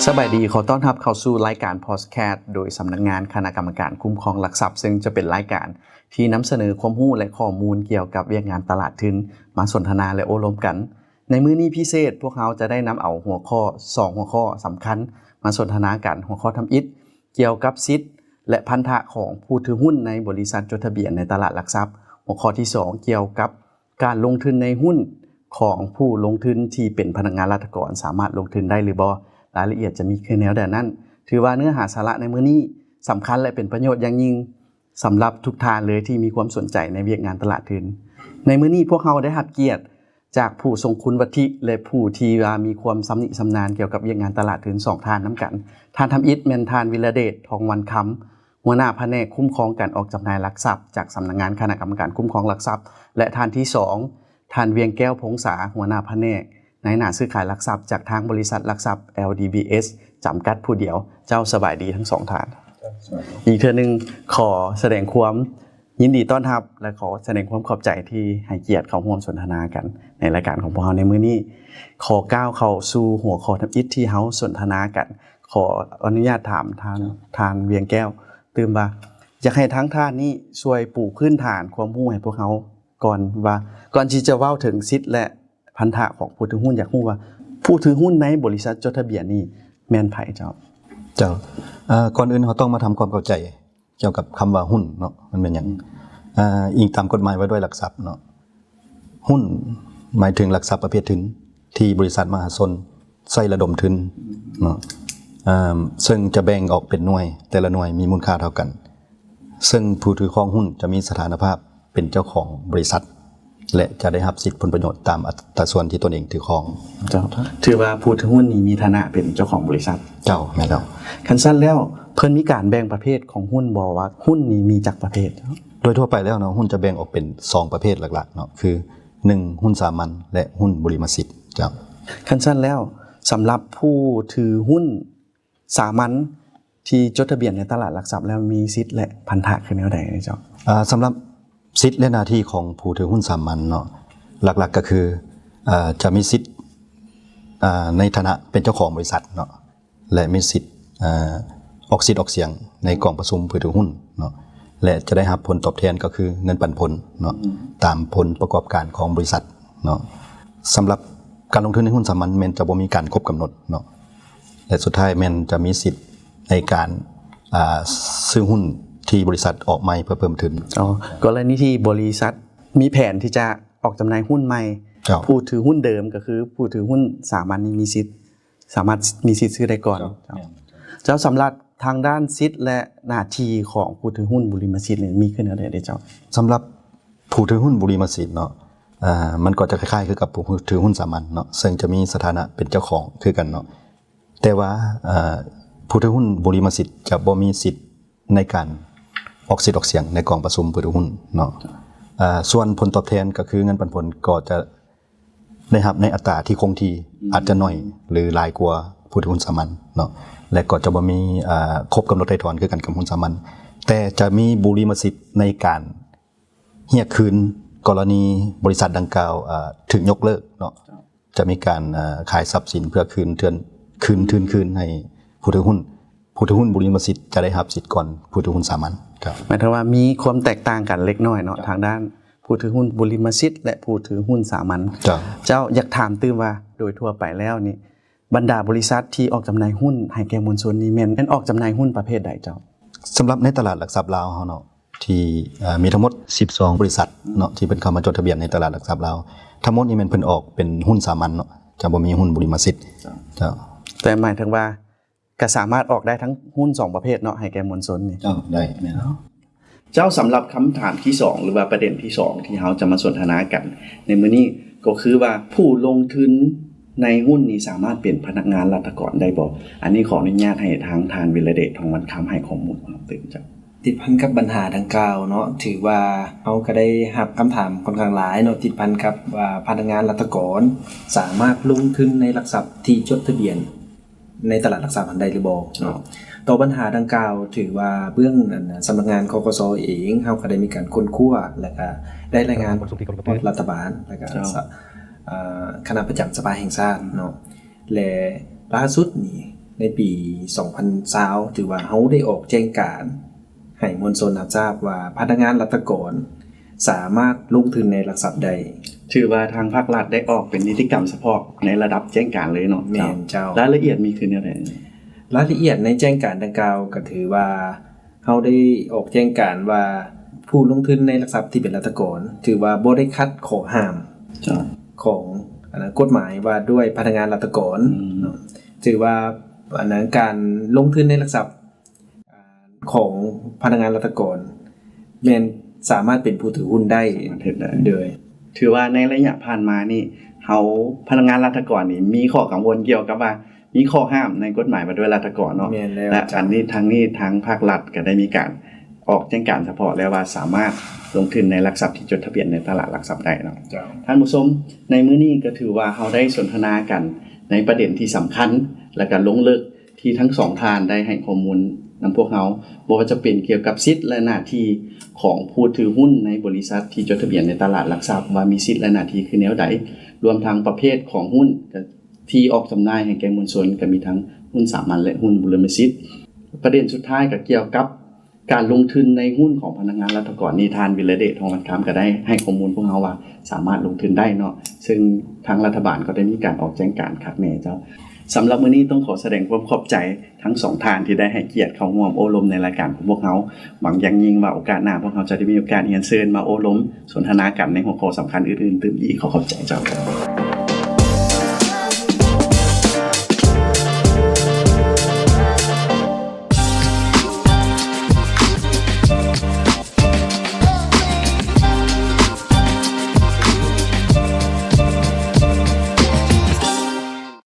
ສະບາຍດີ ຂໍຕ້ອນຮັບເຂົ້າສູ່ລາຍການ Podcast ໂດຍສຳນັກງານຄະນະກຳມະການຄຸ້ມຄອງຫຼັກຊັບ ເຊິ່ງຈະເປັນລາຍການທີ່ນຳສະເໜີຄວາມຮູ້ ແລະ ຂໍ້ມູນກ່ຽວກັບວຽກງານຕະຫຼາດທຶນ ມາສົນທະນາ ແລະ ໂອ້ລົມກັນ. ໃນມື້ນີ້ພິເສດ, ພວກເຮົາຈະໄດ້ນຳເອົາຫົວຂໍ້ ສອງຫົວຂໍ້ສຳຄັນມາສົນທະນາກັນ. ຫົວຂໍ້ທຳອິດ ກ່ຽວກັບສິດ ແລະ ພັນທະຂອງຜູ້ຖືຫຸ້ນໃນບໍລິສັດຈົດທະບຽນໃນຕະຫຼາດຫຼັກຊັບ. ຫົວຂໍ້ທີສອງ ກ່ຽວກັບການລົງທຶນໃນຫຸ້ນຂອງຜູ້ລົງທຶນທີ່ເປັນພະນັກງານລັດຖະກອນ ສາມາດລົງທຶນໄດ້ຫຼືບໍ່? ລາຍລະອຽດຈະມີຄືແນວໃດນັ້ນ? ຖືວ່າເນື້ອຫາສາລະໃນມື້ນີ້ສຳຄັນ ແລະ ເປັນປະໂຫຍດຢ່າງຍິ່ງ ສຳລັບທຸກທ່ານເລີຍທີ່ມີຄວາມສົນໃຈໃນວຽກງານຕະຫຼາດທຶນ. ໃນມື້ນີ້ພວກເຮົາໄດ້ຮັບກຽດຈາກຜູ້ຊົງຄຸນວັດທິ ແລະ ຜູ້ທີ່ວ່າມີຄວາມຊຳນິຊຳນານກ່ຽວກັບວຽກງານຕະຫຼາດທຶນສອງທ່ານນຳກັນ. ທ່ານທຳອິດແມ່ນທ່ານ ວິລະເດດ ທອງວັນຄຳ, ຫົວໜ້າພະແນກຄຸ້ມຄອງການອອກຈຳໜ່າຍຫຼັກຊັບ ຈາກສຳນັກງານຄະນະກຳມະການຄຸ້ມຄອງຫຼັກຊັບ ແລະ ທ່ານທີສອງ ທ່ານ ວຽງແກ້ວ ພົງສາ, ຫົວໜ້າພະແນກນາຍໜ້າຊື້ຂາຍຫຼັກຊັບ ຈາກທາງບໍລິສັດຫຼັກຊັບ ແອລ ດີ ບີ ເອສ ຈຳກັດຜູ້ດຽວ. ເຈົ້າ ສະບາຍດີທັງສອງທ່ານ. ອີກເທື່ອໜຶ່ງ ຂໍສະແດງຄວາມຍິນດີຕ້ອນຮັບ ແລະ ຂໍສະແດງຄວາມຂອບໃຈທີ່ໃຫ້ກຽດເຂົ້າຮ່ວມສົນທະນາກັນໃນລາຍການຂອງພວກເຮົາໃນມື້ນີ້. ຂໍກ້າວເຂົ້າສູ່ຫົວຂໍ້ທຳອິດທີ່ເຮົາສົນທະນາກັນ. ຂໍອະນຸຍາດຖາມທ່ານ ທ່ານ ວຽງແກ້ວ ຕື່ມວ່າ ຢາກໃຫ້ທາງທ່ານນີ້ຊ່ວຍປູພື້ນຖານຄວາມຮູ້ໃຫ້ພວກເຮົາກ່ອນວ່າ ກ່ອນທີ່ຈະເວົ້າເຖິງສິດ ແລະ ພັນທະຂອງຜູ້ຖືຫຸ້ນ, ຢາກຮູ້ວ່າຜູ້ຖືຫຸ້ນໃນບໍລິສັດຈົດທະບຽນນີ້ແມ່ນໃຜເຈົ້າ? ເຈົ້າ ເອີ ກ່ອນອື່ນເຮົາຕ້ອງມາທຳຄວາມເຂົ້າໃຈກ່ຽວກັບຄຳວ່າຫຸ້ນເນາະ ມັນແມ່ນຫຍັງ? ເອີ ອີງຕາມກົດໝາຍວ່າດ້ວຍຫຼັກຊັບເນາະ ຫຸ້ນໝາຍເຖິງຫຼັກຊັບປະເພດທຶນທີ່ບໍລິສັດມະຫາຊົນໃຊ້ລະດົມທຶນເນາະ ເຊິ່ງຈະແບ່ງອອກເປັນໜ່ວຍ, ແຕ່ລະໜ່ວຍມີມູນຄ່າເທົ່າກັນ. ເຊິ່ງຜູ້ຖືຄອງຫຸ້ນຈະມີສະຖານະພາບເປັນເຈົ້າຂອງບໍລິສັດ ແລະ ຈະໄດ້ຮັບສິດຜົນປະໂຫຍດຕາມອັດຕາສ່ວນທີ່ຕົນເອງຖືຄອງ. ເຈົ້າ ຖືວ່າຜູ້ຖືຫຸ້ນນີ້ມີຖານະເປັນເຈົ້າຂອງບໍລິສັດ. ເຈົ້າ ແມ່ນແລ້ວ. ຄັນຊັ້ນແລ້ວ ເພິ່ນມີການແບ່ງປະເພດຂອງຫຸ້ນບໍ່ ວ່າຫຸ້ນນີ້ມີຈັກປະເພດ? ໂດຍທົ່ວໄປແລ້ວເນາະ ຫຸ້ນຈະແບ່ງອອກເປັນສອງປະເພດຫຼັກໆເນາະ ຄື ໜຶ່ງ ຫຸ້ນສາມັນ ແລະ ຫຸ້ນບຸລິມະສິດ. ເຈົ້າ ຄັນຊັ້ນແລ້ວ ສຳລັບຜູ້ຖືຫຸ້ນ ສາມັນທີ່ຈົດທະບຽນໃນຕະຫຼາດຫຼັກຊັບແລ້ວ ມີສິດ ແລະ ພັນທະຄືແນວໃດເຈົ້າ? ເອີ ສຳລັບສິດ ແລະ ໜ້າທີ່ຂອງຜູ້ຖືຫຸ້ນສາມັນເນາະ ຫຼັກໆກໍຄື ເອີ ຈະມີສິດ ເອີ ໃນຖານະເປັນເຈົ້າຂອງບໍລິສັດເນາະ ແລະ ມີສິດ ເອີ ອອກສິດອອກສຽງໃນກອງປະຊຸມຜູ້ຖືຫຸ້ນເນາະ ແລະ ຈະໄດ້ຮັບຜົນຕອບແທນກໍຄືເງິນປັນຜົນເນາະ ຕາມຜົນປະກອບການຂອງບໍລິສັດເນາະ. ສຳລັບການລົງທຶນໃນຫຸ້ນສາມັນແມ່ນຈະບໍ່ມີການຄົບກຳນົດເນາະ ແລະ ສຸດທ້າຍແມ່ນຈະມີສິດໃນການ ອາ ຊື້ຫຸ້ນທີ່ບໍລິສັດອອກໃໝ່ເພື່ອເພີ່ມທຶນ. ອໍ ກໍລະນີທີ່ບໍລິສັດມີແຜນທີ່ຈະອອກຈຳໜ່າຍຫຸ້ນໃໝ່ ເຈົ້າ ຜູ້ຖືຫຸ້ນເດີມກໍຄືຜູ້ຖືຫຸ້ນສາມັນນີ້ມີສິດ ສາມາດມີສິດຊື້ໄດ້ກ່ອນ. ເຈົ້າ ເຈົ້າ ສຳລັບທາງດ້ານສິດ ແລະ ໜ້າທີ່ຂອງຜູ້ຖືຫຸ້ນບຸລິມະສິດນີ້ມີຄືແນວໃດເດ້ເຈົ້າ? ສຳລັບຜູ້ຖືຫຸ້ນບຸລິມະສິດເນາະ ອາ ມັນກໍຈະຄ້າຍໆຄືກັບຜູ້ຖືຫຸ້ນສາມັນເນາະ ເຊິ່ງຈະມີສະຖານະເປັນເຈົ້າຂອງຄືກັນເນາະ ແຕ່ວ່າ ເອີ ຜູ້ຖືຫຸ້ນບຸລິມະສິດຈະບໍ່ມີສິດໃນການອອກສິດອອກສຽງໃນກອງປະຊຸມຜູ້ຖືຫຸ້ນເນາະ. ເອີ ສ່ວນຜົນຕອບແທນກໍຄືເງິນປັນຜົນກໍຈະໄດ້ຮັບໃນອັດຕາທີ່ຄົງທີ່ ອືມ ອາດຈະໜ້ອຍ ຫຼື ຫຼາຍກວ່າຜູ້ຖືຫຸ້ນສາມັນເນາະ ແລະ ກໍຈະບໍ່ມີ ເອີ ຄົບກຳນົດໄຖ່ຖອນຄືກັນກັບຫຸ້ນສາມັນ ແຕ່ຈະມີບຸລິມະສິດໃນການ ຮຽກຄືນ ກໍລະນີບໍລິສັດດັ່ງກ່າວ ເອີ ຖືກຍົກເລີກເນາະ ເຈົ້າ ຈະມີການ ເອີ ຂາຍຊັບສິນເພື່ອຄືນເທື່ອນ ຄືນທຶນຄືນໃຫ້ຜູ້ຖືຫຸ້ນ. ຜູ້ຖືຫຸ້ນບຸລິມະສິດຈະໄດ້ຮັບສິດກ່ອນຜູ້ຖືຫຸ້ນສາມັນ. ເຈົ້າ ໝາຍເຖິງວ່າມີຄວາມແຕກຕ່າງກັນເລັກນ້ອຍເນາະ ເຈົ້າ ທາງດ້ານຜູ້ຖືຫຸ້ນບຸລິມະສິດ ແລະ ຜູ້ຖືຫຸ້ນສາມັນ. ເຈົ້າ ເຈົ້າ ຢາກຖາມຕື່ມວ່າ ໂດຍທົ່ວໄປແລ້ວນີ້ ບັນດາບໍລິສັດທີ່ອອກຈຳໜ່າຍຫຸ້ນໃຫ້ແກ່ມວນຊົນນີ້ ແມ່ນ ແມ່ນອອກຈຳໜ່າຍຫຸ້ນປະເພດໃດເຈົ້າ? ສຳລັບໃນຕະຫຼາດຫຼັກຊັບລາວເຮົາເນາະ ທີ່ ເອີ ມີທັງໝົດສິບສອງບໍລິສັດເນາະ ທີ່ເພິ່ນເຂົ້າມາຈົດທະບຽນໃນຕະຫຼາດຫຼັກຊັບລາວ ທັງໝົດນີ້ແມ່ນເພິ່ນອອກເປັນຫຸ້ນສາມັນເນາະ ຈະບໍ່ມີຫຸ້ນບຸລິມະສິດ. ເຈົ້າ ເຈົ້າ ແຕ່ໝາຍເຖິງວ່າ ກໍສາມາດອອກໄດ້ທັງຫຸ້ນສອງປະເພດເນາະ ໃຫ້ແກ່ມວນຊົນນີ້. ເຈົ້າ ໄດ້ ແມ່ນ. ເຈົ້າ ສຳລັບຄຳຖາມທີສອງ ຫຼືວ່າປະເດັນທີສອງ ທີ່ເຮົາຈະມາສົນທະນາກັນໃນມື້ນີ້ ກໍຄືວ່າຜູ້ລົງທຶນໃນຫຸ້ນນີ້ສາມາດເປັນພະນັກງານລັດຖະກອນໄດ້ບໍ່? ອັນນີ້ຂໍອະນຸຍາດໃຫ້ທາງທ່ານ ວິລະເດດ ທອງວັນຄຳ ໃຫ້ຂໍ້ມູນເພີ່ມເຕີມເຈົ້າ. ຕິດພັນກັບບັນຫາດັ່ງກ່າວເນາະ ຖືວ່າເຮົາກໍໄດ້ຮັບຄຳຖາມຂ້ອນຂ້າງຫຼາຍເນາະ ຕິດພັນກັບວ່າພະນັກງານລັດຖະກອນສາມາດລົງທຶນໃນຫຼັກຊັບທີ່ຈົດທະບຽນ ໃນຕະຫຼາດຫຼັກຊັບຫັ້ນໄດ້ຫຼືບໍ່ເນາະ. ຕໍ່ບັນຫາດັ່ງກ່າວ ຖືວ່າເບື້ອງ ອັນ ສຳນັກງານ ກກສ ເອງ ເຮົາກໍໄດ້ມີການຄົ້ນຄວ້າ ແລ້ວກໍໄດ້ລາຍງານ ປະຊຸມທີ່ເຄົາລົບ ລັດຖະບານ ແລ້ວກໍ ເຈົ້າ ສະ ເອີ ຄະນະປະຈຳສະພາແຫ່ງຊາດເນາະ ແລະ ລ່າສຸດນີ້ ໃນປີສອງພັນຊາວ ຖືວ່າເຮົາໄດ້ອອກແຈ້ງການໃຫ້ມວນຊົນຮັບຊາບວ່າ ພະນັກງານລັດຖະກອນສາມາດລົງທຶນໃນຫຼັກຊັບໄດ້. ຖືວ່າທາງພາກລັດໄດ້ອອກເປັນນິຕິກຳສະເພາະໃນລະດັບແຈ້ງການເລີຍເນາະ. ແມ່ນເຈົ້າ. ລາຍລະອຽດມີຄືແນວໃດ? ລາຍລະອຽດໃນແຈ້ງການດັ່ງກ່າວກໍຖືວ່າ ເຮົາໄດ້ອອກແຈ້ງການວ່າ ຜູ້ລົງທຶນໃນຫຼັກຊັບທີ່ເປັນລັດຖະກອນ ຖືວ່າບໍ່ໄດ້ຂັດຂໍ້ຫ້າມ ເຈົ້າ ຂອງອັນນັ້ນ ກົດໝາຍວ່າດ້ວຍພະນັກງານລັດຖະກອນ ອືມ ເນາະ. ຖືວ່າອັນນັ້ນ ການລົງທຶນໃນຫຼັກຊັບ ອາ ຂອງພະນັກງານລັດຖະກອນ ແມ່ນສາມາດເປັນຜູ້ຖືຫຸ້ນໄດ້ ສາມາດເຮັດໄດ້ ໂດຍ ຖືວ່າໃນໄລຍະຜ່ານມານີ້ ເຮົາ ພະນັກງານລັດຖະກອນນີ້ມີຂໍ້ກັງວົນກ່ຽວກັບວ່າ ມີຂໍ້ຫ້າມໃນກົດໝາຍວ່າດ້ວຍລັດຖະກອນເນາະ. ແມ່ນແລ້ວ ແລະ ເຈົ້າ. ອັນນີ້ ທາງນີ້ ທາງພາກລັດກໍໄດ້ມີການອອກແຈ້ງການສະເພາະແລ້ວວ່າ ສາມາດລົງທຶນໃນຫຼັກຊັບທີ່ຈົດທະບຽນໃນຕະຫຼາດຫຼັກຊັບໄດ້ເນາະ. ເຈົ້າ. ທ່ານຜູ້ຊົມ, ໃນມື້ນີ້ກໍຖືວ່າເຮົາໄດ້ສົນທະນາກັນໃນປະເດັນທີ່ສຳຄັນ ແລະ ກໍລົງເລິກ ທີ່ທັງສອງທ່ານໄດ້ໃຫ້ຂໍ້ມູນນຳພວກເຮົາ, ບໍ່ວ່າຈະເປັນກ່ຽວກັບສິດ ແລະ ໜ້າທີ່ຂອງຜູ້ຖືຫຸ້ນໃນບໍລິສັດທີ່ຈົດທະບຽນໃນຕະຫຼາດຫຼັກຊັບ ວ່າມີສິດ ແລະ ໜ້າທີ່ຄືແນວໃດ, ລວມທັງປະເພດຂອງຫຸ້ນ ທີ່ອອກຈຳໜ່າຍໃຫ້ແກ່ມວນຊົນ ກໍມີທັງຫຸ້ນສາມັນ ແລະ ຫຸ້ນບຸລິມະສິດ. ປະເດັນສຸດທ້າຍກໍກ່ຽວກັບການລົງທຶນໃນຫຸ້ນຂອງພະນັກງານລັດຖະກອນນີ້, ທ່ານ ວິລະເດດ ທອງວັນຄຳ ກໍໄດ້ໃຫ້ຂໍ້ມູນພວກເຮົາວ່າ ສາມາດລົງທຶນໄດ້ເນາະ, ເຊິ່ງທາງລັດຖະບານກໍໄດ້ມີການອອກແຈ້ງການຄັກແນ່ເຈົ້າ. ສຳລັບມື້ນີ້ຕ້ອງຂໍສະແດງຄວາມຂອບໃຈທັງສອງທ່ານທີ່ໄດ້ໃຫ້ກຽດເຂົ້າຮ່ວມໂອ້ລົມໃນລາຍການຂອງພວກເຮົາ. ຫວັງຢ່າງຍິ່ງວ່າໂອກາດໜ້າພວກເຮົາຈະໄດ້ມີໂອກາດຮຽນເຊີນມາໂອ້ລົມສົນທະນາກັນໃນຫົວຂໍ້ສຳຄັນອື່ນໆຕື່ມອີກ. ຂໍຂອບໃຈເຈົ້າ.